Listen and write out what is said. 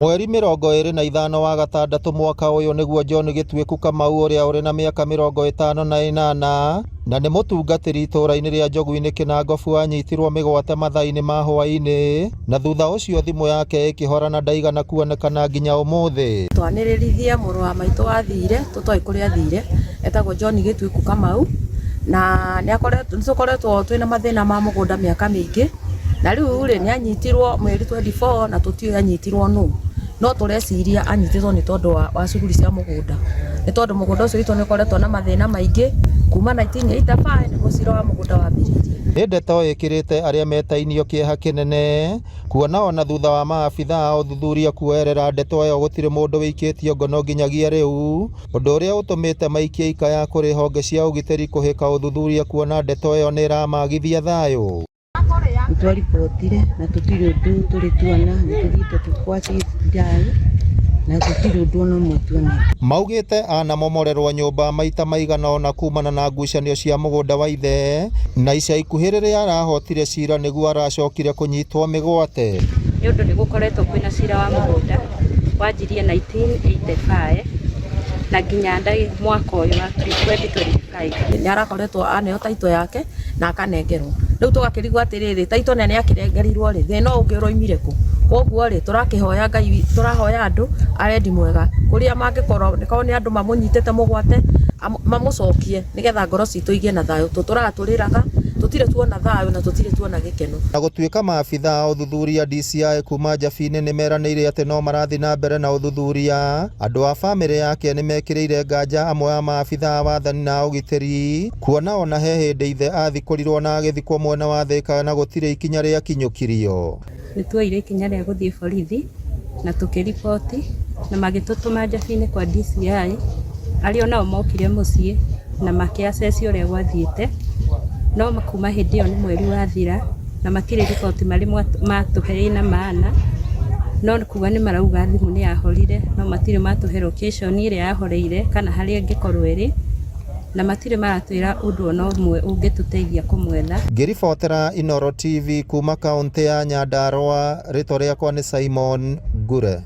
Mweri 25 wa gatandatũ mwaka ũyũ nĩguo John Gĩtuĩku Kamau ũrĩa ũrĩ na mĩaka 58 na nĩ mũtungatĩri itũũra-inĩ rĩa Njogu-inĩ Kĩnangobu anyitirwo mĩgwate mathaa-inĩ ma hwaĩ-inĩ na thutha ũcio thimũ yake ĩkĩhora na ndaigana kuonekana nginya ũmũthĩ. Twanĩrĩrithie mũrũ wa maitũ athire tũtoĩ kũrĩa athire etagwo John Gĩtuĩku Kamau na nĩ tũkoretwo twĩna mathĩna ma mũgũnda mĩaka mĩingĩ na rĩu rĩ nĩ anyitirwo mweri 24 na tũtiũĩ anyitirwo nũ no tũreciria anyitĩtwo nĩ tondũ wa cuguri cia mũgũnda nĩ tondũ mũgũnda ũcio witũ nĩ ũkoretwo na mathĩna maingĩ kuma 1985 nĩguo cira wa mũgũnda wambĩrĩirie. Nĩ ndeto ĩkĩrĩte arĩa metainio kĩeha kĩnene kuona ona thutha wa maabitha a ũthuthuria kuoerera ndeto ĩyo gũtirĩ mũndũ wĩikĩtio ngono nginyagia rĩu, ũndũ ũrĩa ũtũmĩte maikie ikaya kũrĩ honge cia ũgitĩri kũhĩka ũthuthuria kuona ndeto ĩyo nĩ ĩramagithia thayũ. Nĩ twaribotire na tũtirĩ ũndũ tũrĩ tuona, nĩ tũthiĩte kwa CDI na tũtirĩ ũndũ ona ũmwe tuonete. Maugĩte anamomorerwo nyũmba maita maigana ona kumana na ngucanio cia mũgũnda wa ithe na ica ikuhĩ rĩrĩa arahotire cira nĩguo aracokire kũnyitwo mĩgwate. Nĩ ũndũ nĩ gũkoretwo kwĩna cira wa mũgũnda wanjirie 1985 na nginya mwaka ũyũ wa 2025. Nĩ arakoretwo aneo taito yake na akanengerwo rĩu tũgakĩrigwo atĩrĩrĩ taito na nĩ akĩrengerirwo rĩ thĩna ũngĩ ũroimire kũ koguo rĩ tũrakĩhoya Ngai tũrahoya andũ arendi mwega kũrĩa mangĩkorwo nĩkorwo nĩ andũ mamũnyitĩte mũgwate mamũcokie nĩgetha ngoro citũ igĩe na thayũ tũtũraga tũrĩraga tũtirĩ tuona thayũ na tũtirĩ tuona gĩkeno. Na gũtuĩka maabitha a ũthuthuria DCI kuma Njabini nĩ meranĩire atĩ no marathiĩ na mbere na ũthuthuria, andũ a bamĩrĩ yake nĩ mekĩrĩire nganja amwe a maabitha a wathani na ũgitĩri kuona ona he hĩndĩ ithe athikũrirwo na agĩthikwo mwena wa Thĩka na gũtirĩ ikinya rĩakinyũkirio. Nĩ tuoire ikinya rĩa gũthiĩ borithi na tũkĩriboti na magĩtũtũma Njabini kwa DCI arĩa onao mokire mũciĩ na makĩ-assess ũrĩa gwathiĩte no kuma hĩndĩ ĩyo nĩ mweri wathira na matirĩ riboti marĩ matũhe ĩna maana no kuga nĩ marauga thimũ nĩ yahorire no matirĩ matũhe location ĩrĩa yahoreire kana harĩa ĩngĩkorwo ĩrĩ na matirĩ maratwĩra ũndũ ona ũmwe ũngĩtũteithia kũmwetha. Ngĩribotera Inooro TV kuma kaũntĩ ya Nyandarua, rĩtwa rĩakwa nĩ Simon Ngure.